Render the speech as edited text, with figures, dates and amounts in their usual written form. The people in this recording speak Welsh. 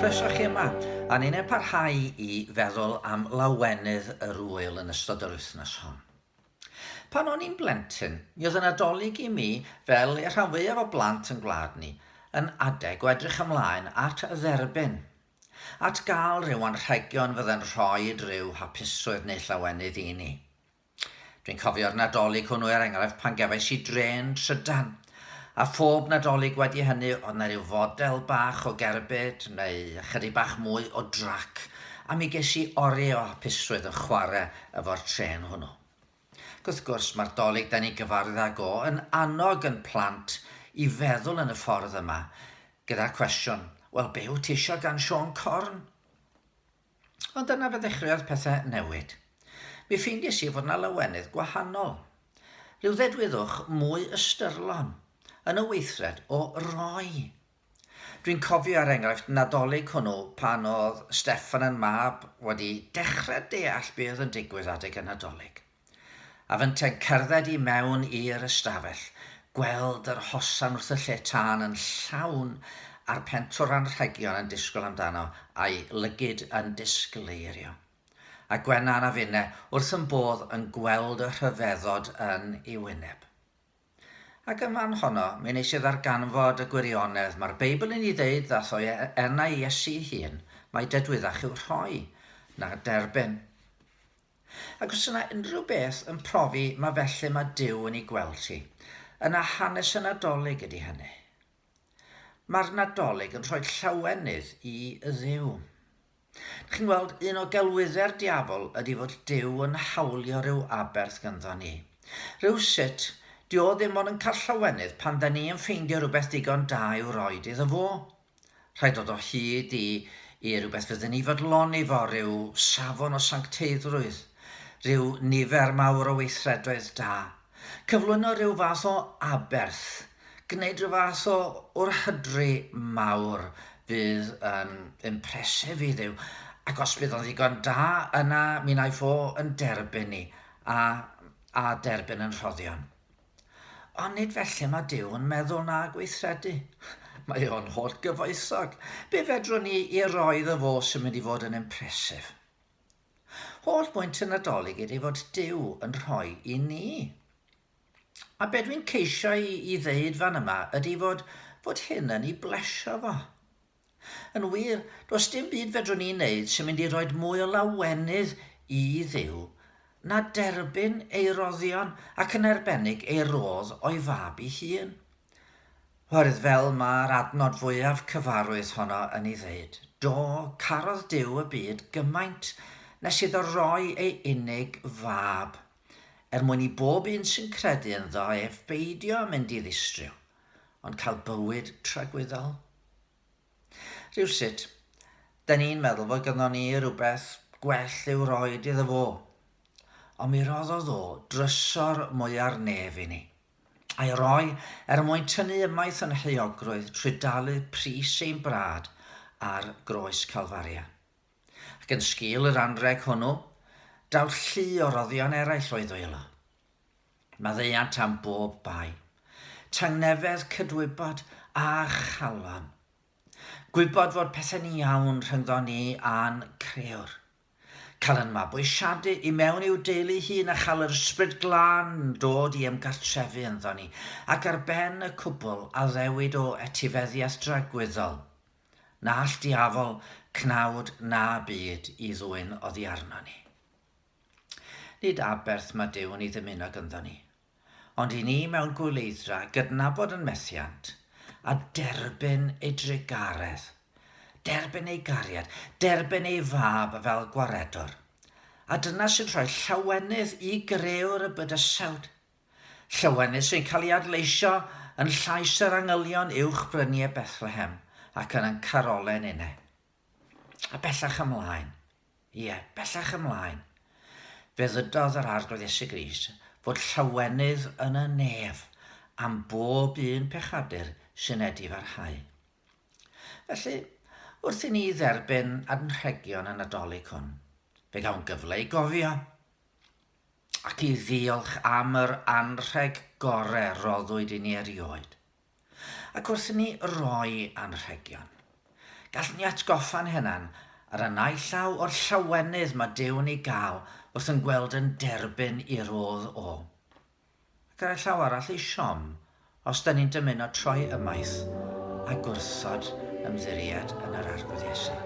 Croeso chi yma, a ni'n parhau i feddwl am lawenydd yr ŵyl yn ystod yr wythnos hon. Pan o'n i'n blentyn, mi oedd y Nadolig i mi, fel i'r rhan fwyaf o blant yn gwlad ni, yn adeg o edrych ymlaen at dderbyn, at gael rhyw anrhegion fydde'n rhoid rhyw hapusrwydd neu llawenydd i ni. Dwi'n cofio'r Nadolig hwnnw er enghraifft pan gefais i drên trydan, a phob Nadolig wedi hynny oedd 'na ryw fodel bach o gerbyd neu ychydig bach mwy o drac a mi ges i oriau o hapusrwydd yn chwarae efo'r trên hwnnw. Ac wrth gwrs mae'r Dolig 'da ni'n gyfarwydd ag o yn annog yn plant i feddwl yn y ffordd yma gyda'r cwestiwn, wel be wyt ti isio gan Siôn Corn? Ond yna fe ddechreuodd pethau newid. Mi ffeindies i fod 'na lawenydd gwahanol. Rhyw ddedwyddwch mwy ystyrlon yn y weithred o roi. Dwi'n cofio er enghraifft Nadolig hwnnw pan oedd Steffan yn mab wedi dechrau deall be oedd yn digwydd adeg y Nadolig. A fynte'n cerdded i mewn i'r ystafell, gweld yr hosan wrth y lle tân yn llawn a'r pentwr anrhegion yn disgwyl amdano a'i lygid yn disgleirio. A Gwenan a finne wrth yn bodd yn gweld y rhyfeddod yn ei wyneb. Ac yn fan honno, mi wnes i ddarganfod y gwirionedd, mae'r Beibl yn ei ddeud ddath o'i enau Iesu ei hun, mai dedwyddach yw rhoi na derbyn. Ac os yna unrhyw beth yn profi ma felly mae Duw yn ei gweld hi, yna hanes y Nadolig ydy hynny. Mae'r Nadolig yn rhoi llawenydd i Dduw. Chi'n gweld, un o gelwyddau'r diafol ydy fod Duw yn hawlio rhyw aberth ganddo ni. Rhywsut, 'di o ddim ond yn cael llawenydd pan 'da ni yn ffeindio rhywbeth digon da i'w roid iddo fo. Rhaid dod o hyd i i rywbeth fydden ni fodloni fo, rhyw safon o sancteiddrwydd, rhyw nifer mawr o weithredoedd da. Cyflwyno rhyw fath o aberth, gwneud rhyw fath o wrhydri mawr fydd yn impressive i Dduw, ac os bydd o'n ddigon da, yna mi wnaiff o yn derbyn ni, a, a derbyn yn rhoddion. Ond nid felly mae Duw yn meddwl na gweithredu. Mae o'n holl gyfoethog. Be fedrwn ni i roi iddo fo sy'n mynd i fod yn impressive? Holl bwynt y Nadolig ydy fod Duw yn rhoi i ni. A be dwi'n ceisio i, i ddeud fan yma ydy fod, fod hyn yn ei blesio fo. Yn wir, does dim byd fedrwn ni wneud sy'n mynd i roid mwy o lawenydd i Dduw na derbyn ei roddion ac yn arbennig ei rodd o'i fab ei hun. Oherwydd fel mae'r adnod fwyaf cyfarwydd honno yn ei ddeud, Do, carodd Duw y byd gymaint nes iddo roi ei unig fab, er mwyn i bob un sy'n credu ynddo ef beidio â mynd i ddistryw, ond cael bywyd tragwyddol. Rhywsut, da ni'n meddwl fod ganddo ni rhywbeth gwell i'w roed iddo fo. Ond mi roddodd o drysor mwya'r nef i ni. A'i roi er mwyn tynnu ymaith yn heuogrwydd trwy dalu pris ein brad ar groes Calfaria. Ac yn sgil yr anrheg hwnnw, daw llu o roddion eraill o'i ddwylo. Maddeuant am bob bai. Tangnefedd cydwybod a chalon. Gwybod fod pethau'n iawn rhyngddon ni a'n Crewr. Cael yn mabwysiadu i mewn i'w deulu hun a chael yr Ysbryd Glân yn dod i ymgartrefu ynddo ni, ac ar ben y cwbl addewid o etifeddiaeth dragwyddol, na all diafol, cnawd na byd i ddwyn oddi arno ni. Nid aberth mae Duw yn ei ddymuno ganddo ni, ond i ni mewn gwyleiddra gydnabod yn methiant a derbyn ei drugaredd, derbyn ei gariad, derbyn ei fab fel gwaredwr. A dyna sy'n rhoi llawenydd i grëwr y bydysawd. Llawenydd sy'n cael ei adleisio yn llais yr angylion uwch bryniau Bethlehem ac yn ein carolen inne. A bellach ymlaen, Ie, bellach ymlaen, fe ddydodd yr Arglwydd Iesu Grist fod llawenydd yn y nef am bob un pechadur sy'n edifarhau. Felly, wrth i ni dderbyn anrhegion y Nadolig hwn, fe gawn gyfle i gofio ac i ddiolch am yr anrheg gore roddwyd i ni erioed. Ac wrth i ni roi anrhegion, Gallwn ni atgoffa'n hunan ar y naill llaw o'r llawenydd mae Duw'n ei gael wrth yn gweld yn derbyn i rodd o. Ac ar y llaw arall ei siom os da ni'n dymuno troi ymaith a gwrthod ymddiried yn yr Arglwydd Iesu.